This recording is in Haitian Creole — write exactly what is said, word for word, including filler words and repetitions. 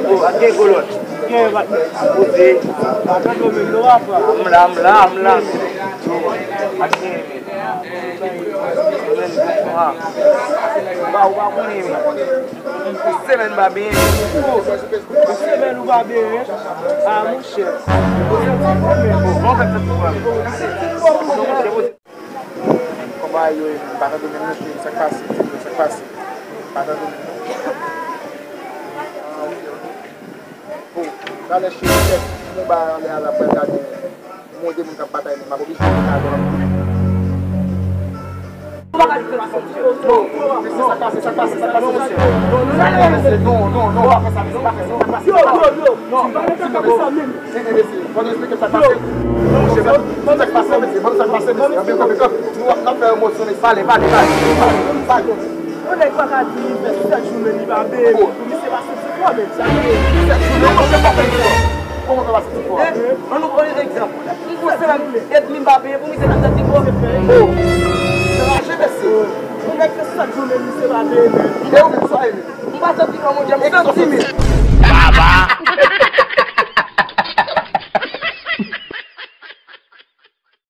Yo, ak gen kolòn. Gen, bat men. Poze. Atann yo menm, yo va pran. M la, m la, m la. Ak gen men. Ou pa, ou pa konnen, men. Yon semèn pa benyen. Yon semèn ou pa benyen. A, monchè. Bon, bon, fè sa pou mwen. Kòman yo ye menm? Pa tande menm non, cheri, sa k pase? Sa k pase? Pa tande menm non. Ah, ok, ok. Bon, talè cheri, tèt, si nou ba anlè a la, pral gade, mwen de moun k ap batay, m ap oblije gade la. Non, mesye, sa k pase, sa k pase, sa k pase, mesye? Non, non, non, mesye, non, non, non, pa fè sa, mesye, pa fè sa, pa fè sa. Yo, yo, yo, non, pa fè sa, mesye. Tande, mesye, fò nou esplike sa k pase. Non, mesye, ban m sa k pase, mesye, ban m sa k pase, mesye. Kanpe, kanpe, kanpe. Nou ap, n ap fè emosyon, mesye. Pale, pale, pale, pale, pale. Yon nèg pa ka di li fè sèt jou men li pa beye. Pou misye pa santi fò, men. Sèt jou men, kòman fè pa santi fò? Kòman fè pa santi fò? An nou pran yon egzanp. Yon semèn edmi m pa beye, pou misye pa santi fò. Oh. Raje, mesye. Yon nèg fè sèt jou men misye pa beye, men. E ou menm, sa e menm? M pa santi fò, monchè, m santi, men.